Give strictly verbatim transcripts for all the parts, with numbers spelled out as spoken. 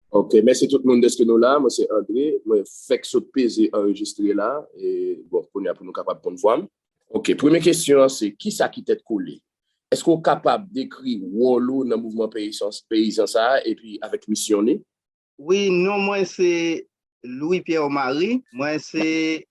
Ok, mèsi tout moun dèske nou la. Mwen se André. Mwen fèk sot peze anrejistre la. E, bon, kounye a pou nou kapab konn vwa m. Ok, premye kesyon an se, kisa ki Tèt Kole? Èske w kapab dekri wòl ou nan mouvman peyizan, peyizan sa a epi avèk misyon li? Wi, non mwen se Louis Pierre Marie. Mwen se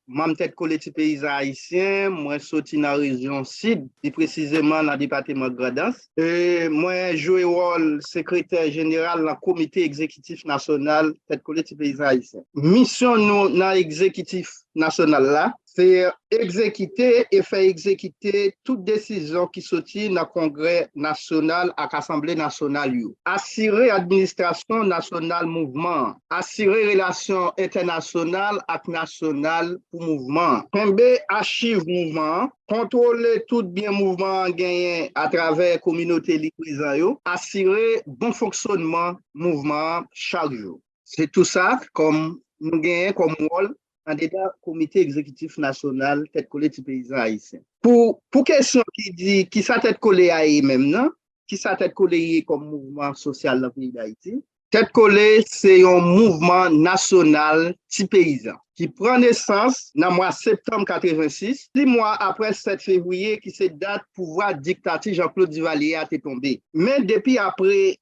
manm Tèt Kole Ti Peyizan Ayisyen. Mwen soti nan rejyon Sid, pi presizeman nan depatman Grandans. E mwen jwe wòl sekretè jeneral nan Komite Egzekitif Nasyonal Tèt Kole Ti Peyizan Ayisyen. Misyon nou nan egzekitif nasyonal la, se egzekite e fè egzekite tout desizyon ki soti nan Kongrè Nasyonal ak Asanble Nasyonal yo. Asire administrasyon nasyonal mouvman an. Asire relasyon entènasyonal ak nasyonal pou mouvman an. Kenbe achiv mouvman an. Kontwole tout byen mouvman an genyen atravè kominote li prezan yo. Asire bon fonksyonman mouvman an chak jou. Se tou sa kòm nou genyen kòm wòl andedan Komite Egzekitif Nasyonal Tèt Kole Ti Peyizan Ayisyen. Pou, pou kesyon ki di kisa Tèt Kole a ye menm nan, kisa Tèt Kole ye kòm mouvman sosyal nan peyi Dayiti, Tèt Kole se yon mouvman nasyonal ti peyizan ki pran nesans nan mwa septanm katrevensis, sis mwa apre sèt fevriye ki se dat pouvwa diktati Jean Claude Duvalier a te tonbe. Men depi apre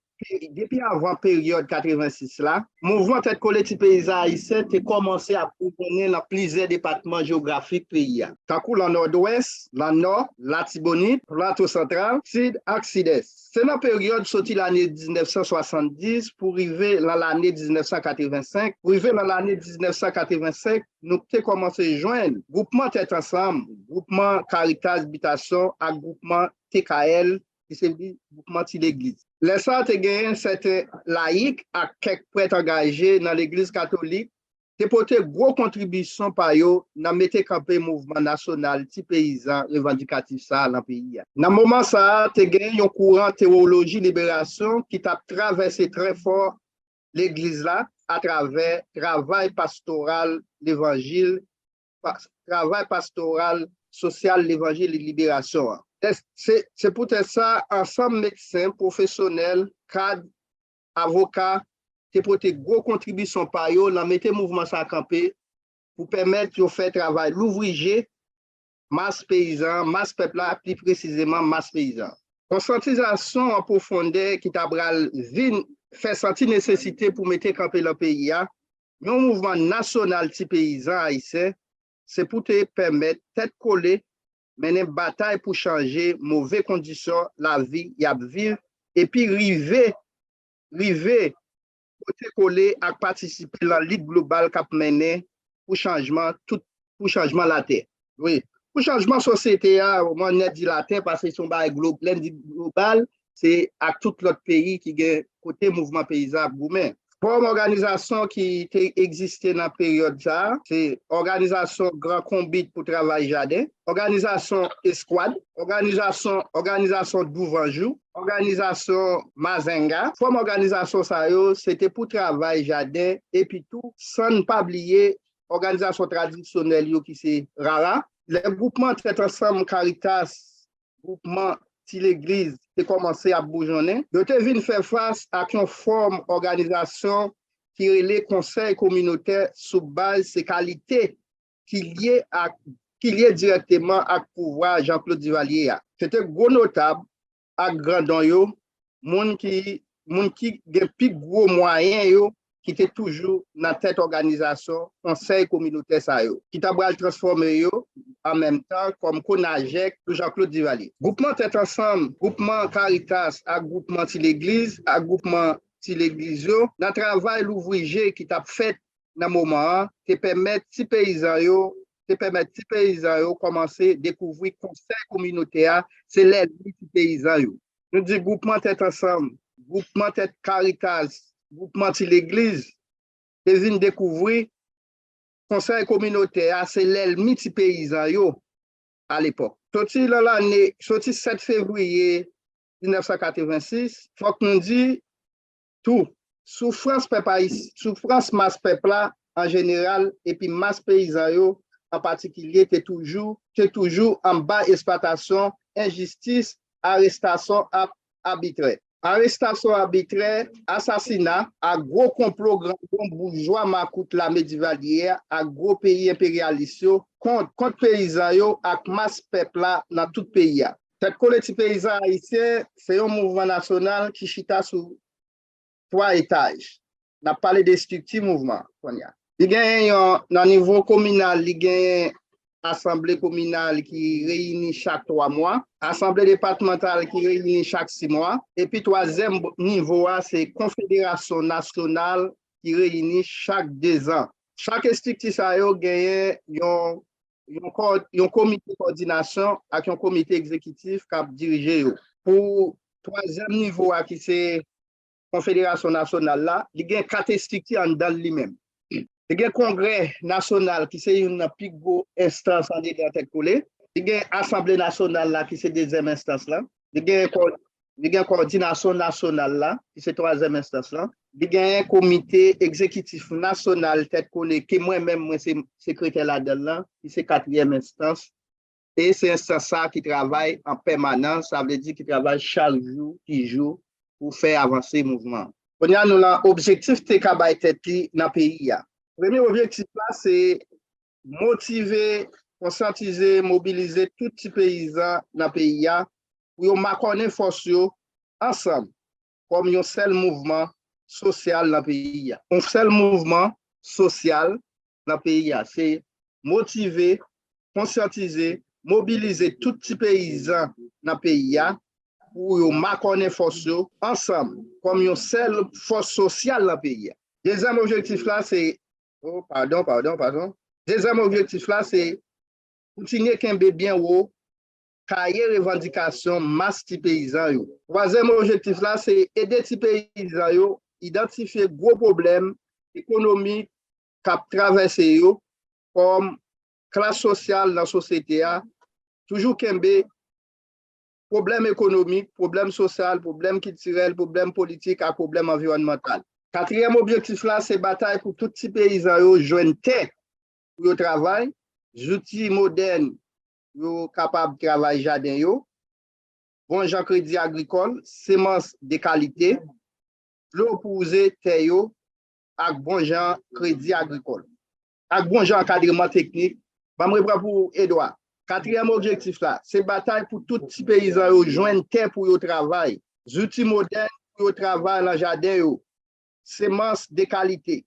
depi avan peryòd katrevensis la, mouvman Tèt Kole Ti Peyizan Ayisyen te kòmanse ap boujonnen nan plizyè depatman jewografik peyi a, tankou lan Nòdwès, lan Nò, Latibonit, Plato Santral, Sid ak Sidès. Se nan peryòd soti lane diznèf san swasanndis pou rive lan lane diznèf san katrevensenk, rive lan lane diznèf san katrevensenk, nou te kòmanse jwenn gwoupman Tèt Ansanm, gwoupman Caritas Bitasyon ak gwoupman T K L ki se li gwoupman Ti Legliz. Lè sa a, te genyen sèten layik ak kèk prèt angaje nan Legliz Katolik te pote gwo kontribisyon pa yo nan mete kanpe mouvman nasyonal ti peyizan revandikatif sa a lan peyi a. Nan moman sa a, te genyen yon kouran tewoloji liberasyon ki t ap travèse trè fò Legliz la atravè travay pastoral levanjil travay pastoral sosyal levanjil liberasyon an. Se poutèt sa, ansanm medsen, pwofesyonèl, kad, avoka te pote gwo kontribisyon pa yo nan mete mouvman sa kanpe pou pèmèt yo fè travay louvri je mas peyizan, mas pèp la, pi presizeman mas peyizan. Konsyantizasyon an pwofondè ki ta pral vin fè santi nesesite pou mete kanpe lan peyi a yon mouvman nasyonal ti peyizan ayisyen, se pou te pèmèt Tèt Kole mennen batay pou chanje move kondisyon lavi y ap viv epi rive rive pote kole ak patisipe lan lit global k ap mennen pou chanjman tout pou chanjman latè. Wi. Pou chanjman sosyete a, mwen nèt di latè paske se yon bagay global, lè n di global, se ak tout lòt peyi ki gen kote mouvman peyizan ap goumen. Fòm òganizasyon ki te egziste nan peryòd sa a, se òganizasyon Gran Konbit pou travay jaden, òganizasyon Eskwad, òganizasyon òganizasyon Douvanjou, òganizasyon Mazenga. Fòm òganizasyon sa yo, se te pou travay jaden epi tou, san n pa bliye òganizasyon tradisyonèl yo ki se rara. Lè gwoupman Tèt Ansanm Caritas, gwoupman Ti Legliz te kòmanse ap boujonnen, yo te vin fè fas ak yon fòm òganizasyon ki rele Konsèy Kominotè sou baz se kalite ki lye ak ki lye dirèkteman ak pouvwa Jean Claude Duvalier a. Se te gwo notab ak grandon yo, moun ki moun ki gen pi gwo mwayen yo ki te toujou nan tèt òganizasyon konsèy kominotè sa yo, ki ta pral transfòme yo an menm tan kòm konajèk sou Jean Claude Duvalier. Gwoupman Tèt Ansanm, gwoupman Caritas ak gwoupman Ti Legliz ak gwoupman Ti Legliz yo, nan travay louvri je ki t ap fèt nan moman an, te pèmèt ti peyizan yo te pèmèt ti peyizan yo kòmanse dekouvri konsèy kominotè a se lènmi ti peyizan yo. Nou di gwoupman Tèt Ansanm, gwoupman Tèt Caritas, gwoupman Ti Legliz te vin dekouvri konsèy kominotè a se lènmi ti peyizan yo alepòk. Soti nan lane, soti sèt fevriye diznèf san katrevensis, fòk nou di tou, soufrans pèp ayisyen, soufrans mas pèp la an jeneral epi mas peyizan yo an patikilye te toujou te toujou anba esplwatasyon, enjistis, arestasyon ap abitrè. arestasyon abitrè, asasina, ak gwo konplo grandon boujwa makout lame Divalye a ak gwo peyi enperyalis yo kont, kont peyizan yo ak mas pèp la nan tout peyi a. Tèt Kole Ti Peyizan Ayisyen se yon mouvman nasyonal ki chita sou twa etaj. N ap pale de estrikti mouvman kounye a. Li genyen yon, nan nivo kominal, li genyen asanble kominal ki reyini chak twa mwa, asanble depatmantal ki reyini chak sis mwa, epi twazyèm nivo a se konfederasyon nasyonal ki reyini chak dezan. Chak estrikti sa yo genyen yon, yon, kò- yon komite kòdinasyon ak yon komite egzekitif k ap dirije yo. Pou twazyèm nivo a ki se konfederasyon nasyonal la, li gen kat estrikti anndan l li menm. Li gen kongrè nasyonal ki se youn nan pi gwo enstans andedan Tèt Kole. Li gen asanble nasyonal la ki se dezyèm enstans lan. Li gen kò- li gen kòdinasyon nasyonal la ki se twazyèm enstans lan. Li gen komite egzekitif nasyonal Tèt Kole ke mwen menm mwen se sekretè ladan l lan ki se katriyèm enstans. E se enstans sa ki travay an pèmanans, sa vle di ki travay chak jou ki jou pou fè avanse mouvman an. Kounye a nou lan objektif TEKA bay tèt li nan peyi a. Premye objektif la se motive, konsyantize, mobilize tout ti peyizan nan peyi a pou yo makònen fòs yo ansanm kòm yon sèl mouvman sosyal nan peyi a. Yon sèl mouvman sosyal nan peyi a. Se motive, konsyantize, mobilize tout ti peyizan nan peyi a pou yo makònen fòs yo ansanm kòm yon sèl fòs sosyal nan peyi a. Dezyèm objektif la se, oh, padon, padon, padon. Dezyèm objektif la se kontinye kenbe byen wo kaye revandikasyon mas ti peyizan yo. Twazyèm objektif la se ede ti peyizan yo idantifye gwo pwoblèm ekonomik k ap travèse yo kòm klas sosyal nan sosyete a, toujou kenbe pwoblèm ekonomik, pwoblèm sosyal, pwoblèm kiltirèl, pwoblèm politik ak pwoblèm anviwònmantal. Katriyèm objektif la se batay pou tout ti peyizan yo jwenn tè pou yo travay, zouti modèn pou yo kapab travay jaden yo, bon jan kredi agrikòl, semans de kalite, dlo pou wouze tè yo ak bon jan kredi agrikòl, ak bon jan ankadreman teknik. Ban m repran pou Edwa. Katriyèm objektif la, se batay pou tout ti peyizan yo jwenn tè pou yo travay, zouti modèn pou yo travay lan jaden yo, semans de kalite,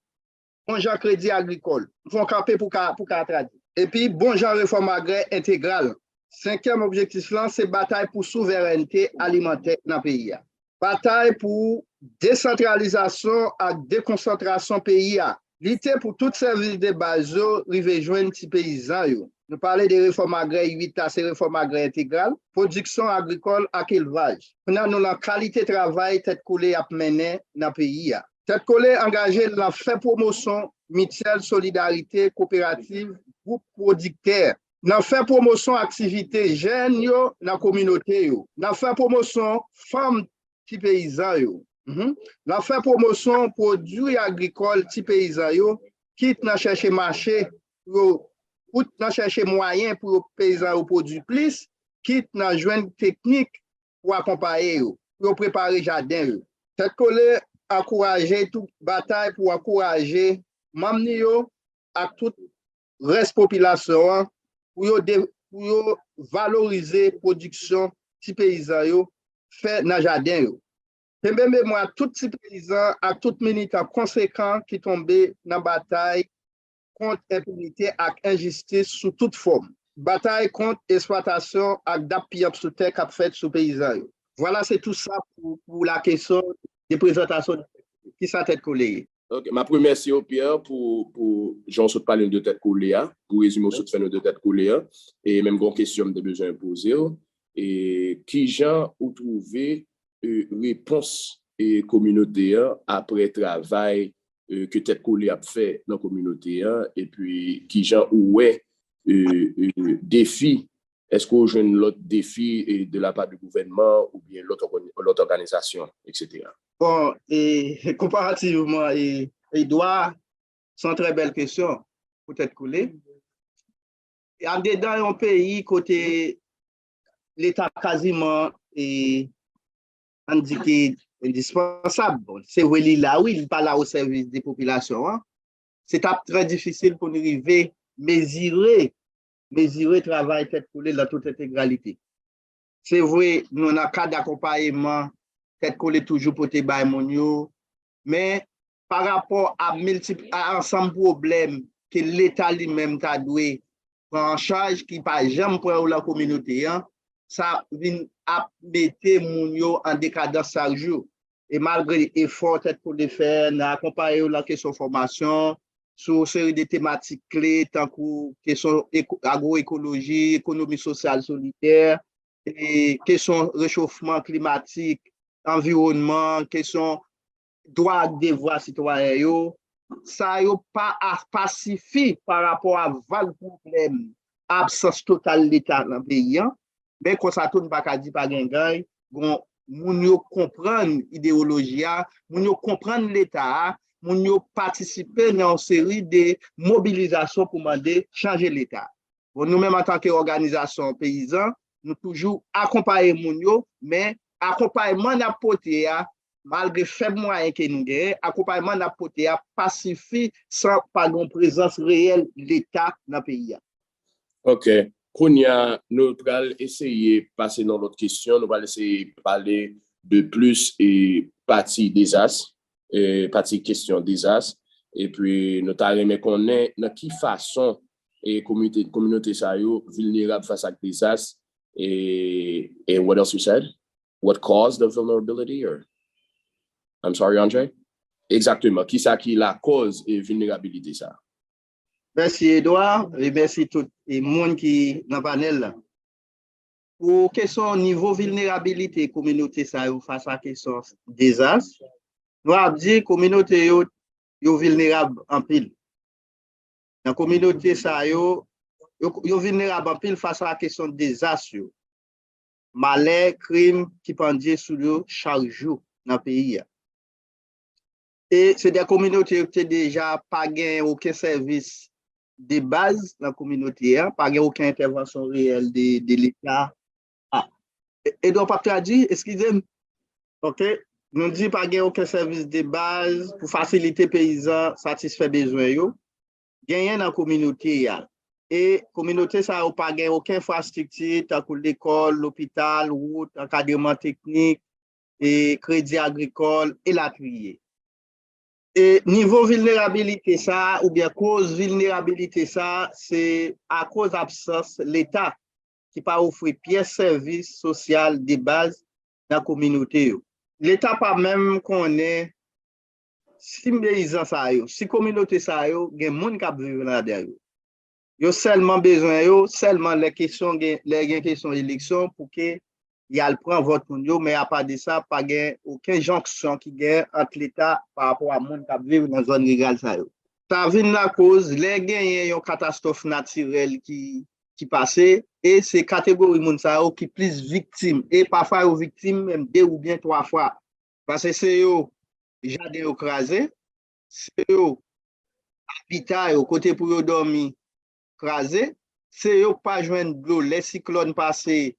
bon jan kredi agrikòl. M fè yon kanpe pou ka, pou ka tradui. Epi bon jan refòm agrè entegral. Senkyèm objektif lan se batay pou souverènte alimantè nan peyi a. Batay pou desantralizasyon ak dekonsantrasyon peyi a. Lite pou tout sèvis de baz yo rive jwenn ti peyizan yo. Nou pale de refòm agrè uit la, se refòm agrè entegral, pwodiksyon agrikòl ak elvaj. Kounye a nou lan kalite travay Tèt Kole ap mennen nan peyi a. Tèt Kole angaje l nan fè pwomosyon mityèl solidarite, koperativ, gwoup pwodiktè, nan fè pwomosyon aktivite jèn yo nan kominote yo, nan fè pwomosyon fanm ti peyizan yo, mhm, nan fè pwomosyon pwodui agrikòl ti peyizan yo, kit nan chèche mache pou yo, kit nan chèche mwayen pou yo, peyizan yo pwodui plis, kit nan jwenn teknik pou akonpaye yo, pou yo prepare jaden yo. Tèt Kole ankouraje tou batay pou ankouraje manm ni yo ak tout rès popilasyon an pou yo, de, pou yo valorize pwodiksyon ti peyizan yo fè nan jaden yo. Kenbe memwa tout ti peyizan ak tout militan konsekan ki tonbe nan batay kont enpinite ak enjistis sou tout fòm. Batay kont eksplwatasyon ak dap pyanp sou tè k ap fèt sou peyizan yo. Vwala, se tou sa pou, pou lakesyon de prezantasyon de kisa Tèt Kole ye. Ok, m ap remèsye w, Pierre, pou, pou jan w sot pale nou de Tèt Kole a, pou rezime w sot fè nou de Tèt Kole a, e menm gen yon kesyon m te bezwen poze w, e kijan ou twouve e, repons e, kominote an apre travay e, ke Tèt Kole ap fè nan kominote an, epi kijan ou wè e, e, defi, èske ou jwenn lòt defi e, de la pa de gouvènman oubyen lòt ògani- lòt òganizasyon, etsetera? Bon, e, konparativman, e, Edwa, se yon trè bèl kesyon pou Tèt Kole. E andedan yon peyi kote Leta kaziman, e, ann di ke endispansab. Bon, se vre, li la, wi, li pa la o sèvis de popilasyon an. Se t ap trè difisil pou n rive mezire, mezire travay Tèt Kole nan tout entegralite. Se vre, nou nan kad akonpayeman, Tèt Kole toujou pote bay moun yo, men pa rapò a miltip-, a ansanm pwoblèm ke Leta li menm ta dwe pran an chaj, ki pa janm pran yo lan kominote an, sa vin ap mete moun yo an dekadans chak jou. E malgre efò Tèt Kole fè nan akonpaye yo lan kesyon fòmasyon, sou seri de tematik kle, tankou kesyon eko-, agwoekoloji, ekonomi sosyal solidè, e kesyon rechofman klimatik, anviwònman, kesyon dwa ak devwa sitwayen yo, sa yo pa, a, pa sifi pa rapò a vag pwoblèm absans total Leta nan peyi an. Men konsa tou, n pa ka di pa gen gany. Gon moun yo konprann idewoloji a, moun yo konprann Leta a, moun yo patisipe nan yon seri de mobilizasyon pou mande chanje Leta. Bon, nou menm antanke òganizasyon peyizan, nou toujou akonpaye moun yo, men akonpayman n ap pote a, malgre fèb mwayen ke nou genyen, akonpayman n ap pote a pa sifi san pa gen yon prezans reyèl Leta nan peyi a. Ok. Kounye a, nou pral eseye pase nan lòt kesyon. Nou pral eseye pale de plis e pati dezas, e pati kesyon dezas. Epi nou ta renmen konnen nan ki fason e kominote, kominote sa yo vilnerab fas ak dezas. E, and what else you said? What caused the vulnerability? Or, I'm sorry, Andre? Egzakteman. Kisa ki lakòz e vilnerabilite sa? Mèsi, Edouard, e mèsi tout e moun ki nan panèl la. Pou kesyon nivo vilnerabilite kominote sa yo fas a kesyon dezas, nou ap di kominote yo, yo vilnerab anpil. Nan kominote sa yo, yo, yo vilnerab anpil fas a kesyon dezas yo. Malè, krim ki pandye sou yo chak jou nan peyi a. E se de kominote yo ki te deja pa gen okenn sèvis de baz nan kominote a, pa gen okenn entèvansyon reyèl de, de Leta. Ah, e, Edouard p ap tradui, eskize m. Ok, nou di pa gen okenn sèvis de baz pou fasilite peyizan satisfè bezwen yo genyen nan kominote a. E kominote sa yo pa gen okenn enfrastrikti tankou lekòl, lopital, wout, ankadreman teknik, e kredi agrikòl, elatriye. E nivo vilnerabilite sa, oubyen koz vilnerabilite sa, se akoz absans Leta ki pa ofri pyès sèvis sosyal de baz nan kominote yo. Leta pa menm konnen si peyizan sa yo, si kominote sa yo gen moun k ap viv ladan yo. Yo sèlman bezwen yo, sèlman lè kesyon gen, lè gen kesyon eleksyon pou ke y al pran vòt moun yo, men apa de sa, pa gen okenn jonksyon ki gen ant Leta pa rapò a moun k ap viv nan zòn riral sa yo. Sa vin lakoz, lè genyen yon katastwòf natirèl ki, ki pase, e se kategori moun sa yo ki plis viktim, e pafwa yo viktim menm de oubyen twa fwa. Paske se yo jaden yo kraze, se yo abita yo, kote pou yo dòmi, kraze, se yo k pa jwenn dlo lè siklòn pase,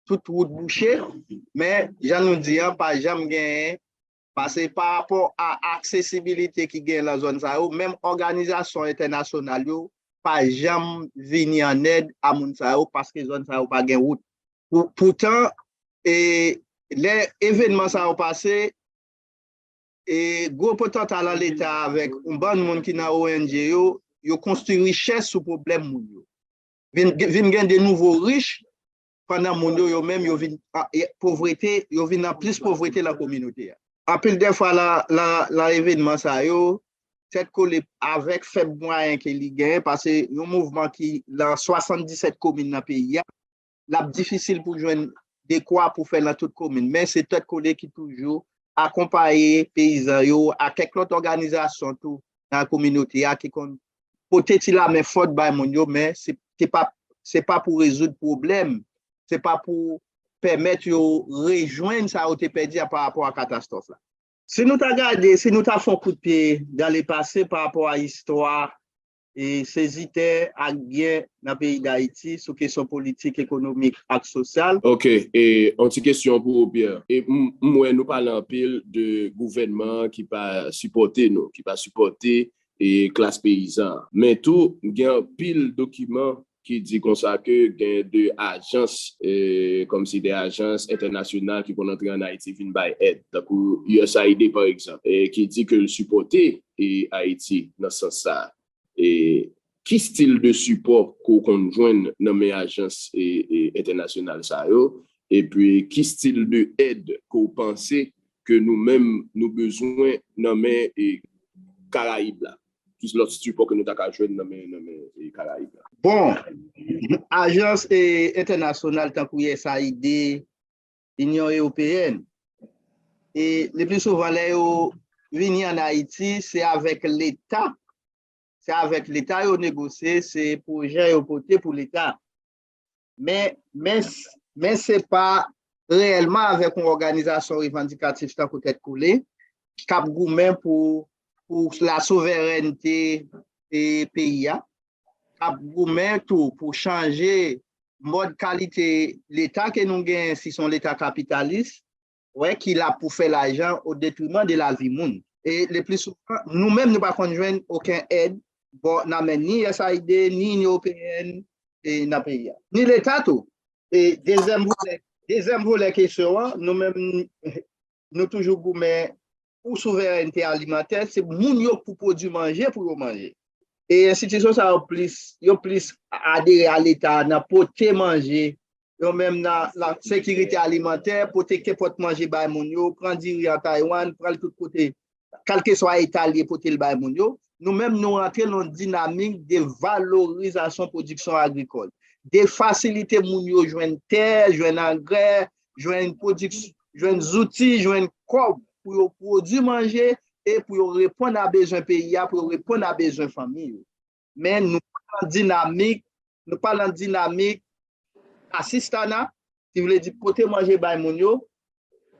tout wout bouche, men jan nou di an, pa janm genyen, paske pa rapò a aksesibilite ki genyen lan zòn sa yo, menm òganizasyon entènasyonal yo pa janm vini an èd a moun sa yo, paske zòn sa yo pa gen wout. Pou, poutan, e, lè evènman sa yo pase, e, gwo potanta lan Leta avèk yon bann moun ki nan O N G yo, yo konstwi richès sou pwoblèm moun yo. Vin, vin gen de nouvo rich, pandan moun yo, yo menm, yo vin, a, e, povrete, yo vin nan plis povrete lan kominote a. Anpil de fwa lan, lan, lan evènman sa yo, Tèt Kole avèk fèb mwayen ke li genyen, paske yon mouvman ki lan swasanndisèt komin nan peyi a, l ap difisil pou jwenn dekwa pou fè lan tout komin. Men se Tèt Kole ki toujou akonpaye peyizan yo, ak kèk lòt òganizasyon tou nan kominote a ki konn pote ti lamen fòt bay moun yo, men se, se pa, se pa pou rezoud pwoblèm, se pa pou pèmèt yo rejwenn sa yo te pèdi a pa rapò a katastwòf la. Si nou ta gade, si nou ta fè yon kout pye dan lepase pa rapò a istwa e, sezitè ak byen nan peyi Dayiti sou kesyon politik, ekonomik ak sosyal. Ok, e yon ti kesyon pou ou, Pierre. E m, m wè nou pale anpil de gouvènman ki pa sipòte nou, ki pa sipòte e klas peyizan. Men tou, gen anpil dokiman ki di konsa ke gen de ajans, e, kòmsi de ajans entènasyonal ki konn antre ann Ayiti vin bay èd, tankou U S A I D pa egzanp, e, ki di ke l sipòte e, Ayiti nan sans sa. E, ki stil de sipò ke w konn jwenn nan men ajans e, e, entènasyonal sa yo? Epi, ki stil de èd ke w panse ke nou menm nou bezwen nan men e, Karayib la? Ki lòt sipò ke nou ta ka jwenn nan men, nan men e, Karayib la? Bon, ajans e, entènasyonal tankou U S A I D, Inyon Ewopeyèn, e le pli souvan lè yo vini ann Ayiti, se avèk Leta, se avèk Leta yo negosye, se pwojè yo pote pou Leta. Men, men, men se pa reyèlman avèk yon òganizasyon revandikatif tankou Tèt Kole, k ap goumen pou, pou la souverènte e, peyi a, k ap goumen tou pou chanje mòd kalite Leta ke nou genyen, si se yon Leta kapitalis, wè, ki la pou fè lajan o detriman de lavi moun. E le pli souvan, nou menm nou pa konn jwenn okenn èd bò nan men ni U S A I D, ni Inyon Ewopeyèn e nan peyi a. Ni Leta tou. E dezyèm volè, dezyèm volè kesyon an, nou menm nou toujou goumen pou souverènte alimantè, se moun yo pou pwodui manje pou yo manje. E enstitisyon sa yo plis, yo plis adere a Leta nan pote manje, yo menm nan, nan sekirite alimantè, pote kenpòt manje bay moun yo, pran diri an Taiwan, pran l tout kote, kèlkeswa eta l ye, pote l bay moun yo. Nou menm nou rantre nan yon dinamik de valorizasyon pwodiksyon agrikòl, de fasilite moun yo jwenn tè, jwenn angrè, jwenn pwodiksyon, jwenn zouti, jwenn kòb pou yo pwodui manje e pou yo reponn a bezwen peyi a, pou yo reponn a bezwen fanmi yo. Men nou pa nan dinamik, nou pa nan dinamik asistana, ki vle di pote manje bay moun yo,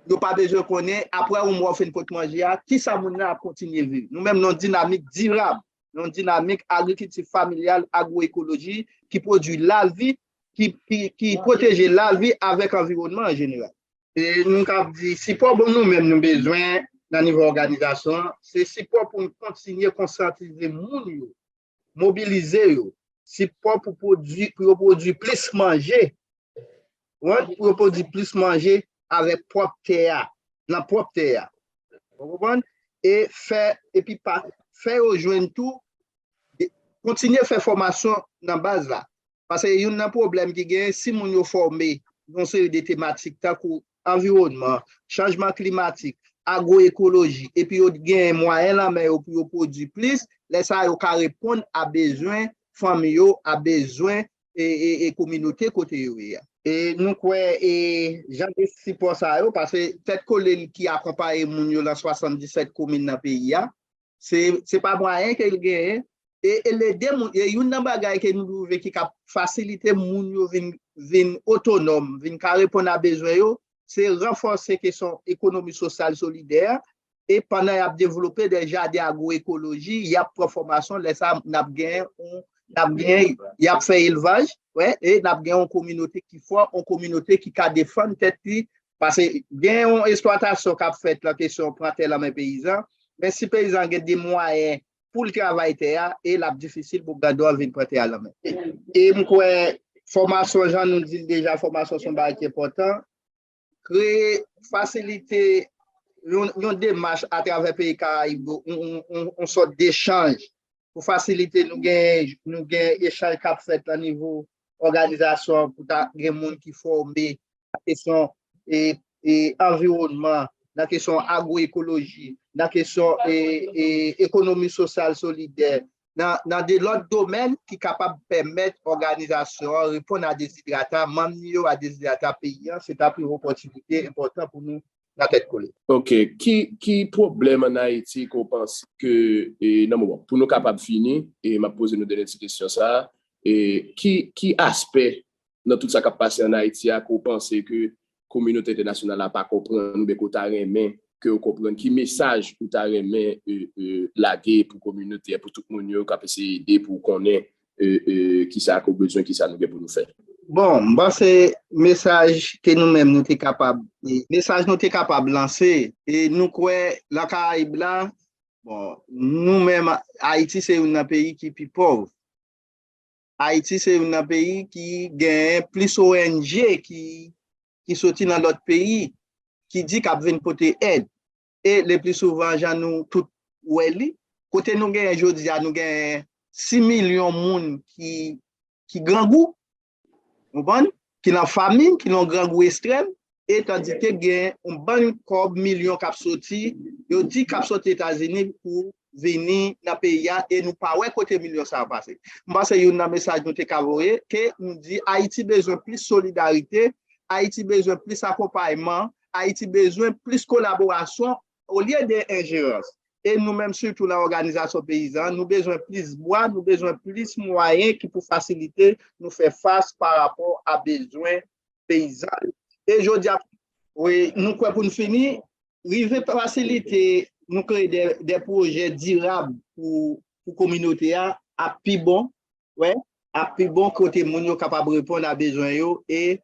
yo pa bezwen konnen, apre yon mwa w fin pote manje a, kisa moun nan ap kontinye viv. Nou menm nan yon dinamik dirab, nan yon dinamik agrikilti familyal, agwoekoloji, ki pwodui lavi, ki, ki, ki pwoteje lavi avèk anviwònman an jeneral. E nou kab di, sipò bon nou menm nou bezwen nan nivo òganizasyon an, se sipò pou n kontinye konsyantize moun yo, mobilize yo, sipò pou pwodui, pou yo pwodui plis manje, pou yo pwodui plis manje avèk pwòp tè a, nan pwòp tè a. Ou konprann? E fè, epi pa, fè yo jwenn tou, kontinye fè fòmasyon nan baz la. Paske youn nan pwoblèm ki genyen, si moun yo fòme yon seri de tematik tankou anviwònman, chanjman klimatik, agwoekoloji, epi yo genyen mwayen lan men yo pou yo pwodui plis, lè sa a yo ka reponn a bezwen fanmi yo, a bezwen e, e, e kominote kote yo ye a. E nou kwè e jan de sipò sa yo, paske Tèt Kole ki akonpaye moun yo nan swasanndisèt komin nan peyi a, se, se pa mwayen ke l genyen. E, e lede moun, e youn nan bagay ke nou twouve ki ka fasilite moun yo vin, vin otonòm, vin ka reponn a bezwen yo, se ranfòse kesyon ekonomi sosyal solidè, e pandan y ap devlope de jaden agwoekoloji, y ap pran fòmasyon, lè sa a, n ap gen yon, n ap gen, y ap fè elvaj, wè, e n ap gen yon kominote ki fò, yon kominote ki ka defann tèt li, paske gen yon eksplwatasyon k ap fèt nan kesyon pran tè lan men peyizan, men si peyizan gen de mwayen pou l travay tè a, e l ap difisil pou grandon an vin pran tè a lan men. E, e m kwè fòmasyon, jan nou di l deja, fòmasyon se yon bagay ki enpòtan. Kreye, fasilite yon, yon demach atravè peyi Karayib yo, yon, yon, yon, yon sòt dechanj pou fasilite nou gen, nou gen echanj k ap fèt nan nivo òganizasyon an, pou ta gen moun ki fòme nan kesyon e, e anviwònman, nan kesyon agwoekoloji, nan kesyon e, e ekonomi sosyal solidè, nan, nan de lòt domèn ki kapab pèmèt òganizasyon an reponn a dezidrata manm li yo, a dezidrata peyi an, se ta pi yon opòtinite enpòtan pou nou nan Tèt Kole. Ok, ki, ki pwoblèm ann Ayiti ke w panse ke, e, nan moman, pou nou kapab fini, e m ap poze nou dènye ti kesyon sa a, e, ki, ki aspè nan tout sa k ap pase ann Ayiti a ke w panse ke kominote entènasyonal la pa konprann oubyen ke w ta renmen ke w konprann, ki mesaj ou ta renmen e, e, lage pou kominote a, pou tout moun yo k ap eseye ede, pou w konnen e, e, kisa ke w bezwen, kisa nou gen pou nou fè? Bon, m panse mesaj ke nou menm nou te kapab, e, mesaj nou te kapab lanse, e nou kwè lan Karayib la, bon, nou menm, Ayiti se youn nan peyi ki pi pòv. Ayiti se youn nan peyi ki genyen plis O N G ki, ki soti nan lòt peyi, ki di k ap vin pote èd. E le pli souvan, jan nou tout wè li, kote nou genyen jodi a, nou genyen sis milyon moun ki, ki grangou, konprann? Ki nan famin, ki nan grangou ekstrèm, e tandike gen yon bann kòb milyon k ap soti, yo di k ap soti Etazini pou vini nan peyi a, e nou pa wè kote milyon sa yo pase. M panse youn nan mesaj nou te ka voye, ke nou di Ayiti bezwen plis solidarite, Ayiti bezwen plis akonpayman, Ayiti bezwen plis kolaborasyon olye de enjerans. E nou menm, sitou nan òganizasyon peyizan, nou bezwen plis bwa, nou bezwen plis mwayen ki pou fasilite nou fè fas pa rapò a bezwen peyizan yo. E jodi a, wi, nou kwè pou n fini, rive fasilite nou kreye de, de pwojè dirab pou, pou kominote a, ap pi bon, wè, ap pi bon kote moun yo kapab reponn a bezwen yo e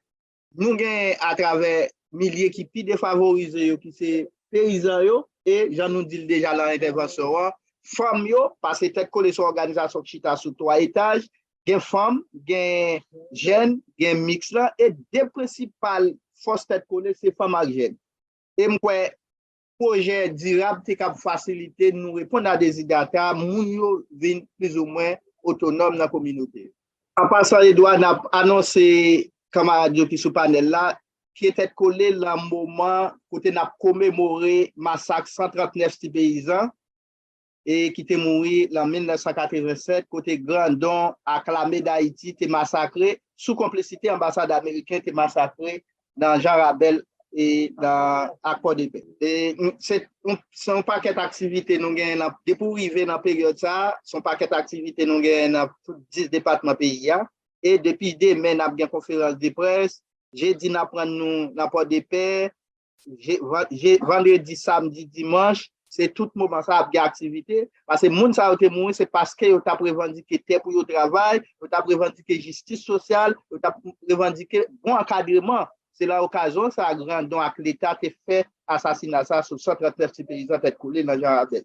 nou gen atravè milye ki pi defavorize yo ki se peyizan yo e jan nou di l deja lan entèvansyon an, fanm yo, paske Tèt Kole se yon òganizasyon ki chita sou twa etaj, gen fanm, gen jèn, gen miks lan e de prensipal fòs Tèt Kole se fanm ak jèn. E m kwè pwojè dirab te kab fasilite nou reponn a dezidata moun yo vin plizoumwen otonòm nan kominote yo. An pasan, Edwa, n ap anonse kanmarad yo ki sou panèl la ke Tèt Kole lan moman kote n ap komemore masak san trant nèf ti peyizan e ki te mouri lan mil nèf san katreven sèt, kote Grandon ak Lame Dayiti te masakre sou konplisite anbasad ameriken te masakre nan Jan Rabèl e nan ak Pòdepè. E se yon, se yon pakèt aktivite nou genyen nan, depi w rive nan peryòd sa a, se yon pakèt aktivite nou genyen nan tout dis depatman peyi a. E depi demen, n ap gen konferans de près. Jedi, n ap rann nou nan Pòdepè. Je, van, je, vandredi, samdi, dimanch, se tout moman sa ap gen aktivite. Paske moun sa yo te mouri, se paske yo t ap revandike tè pou yo travay, yo t ap revandike jistis sosyal, yo t ap revandike bon ankadreman. Se lan okazyon sa a Grandon ak Leta te fè asasina sa a sou san trant nèf ti peyizan Tèt Kole nan Jan Rabèl.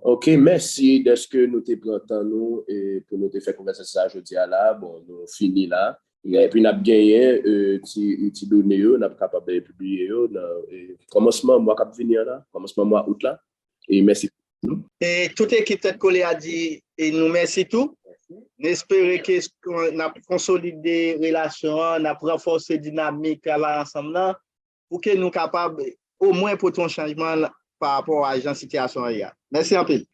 Ok, mèsi dèske nou te pran tan nou e pou nou te fè konvèsasyon sa a jodi a la. Bon, nou fini la. Epi n ap genyen e, ti, ti done yo, n ap kapab e, pibliye yo nan e, kòmansman mwa k ap vini an la, kòmansman mwa out la. E mèsi. E tout ekip Tèt Kole a di e nou mèsi tou. Nou espere ke n ap konsolide relasyon an, n ap ranfòse dinamik travay ansanm nan pou ke nou kapab omwen pote yon chanjman pa rapò a jan sitiyasyon an ye a. Mèsi anpil.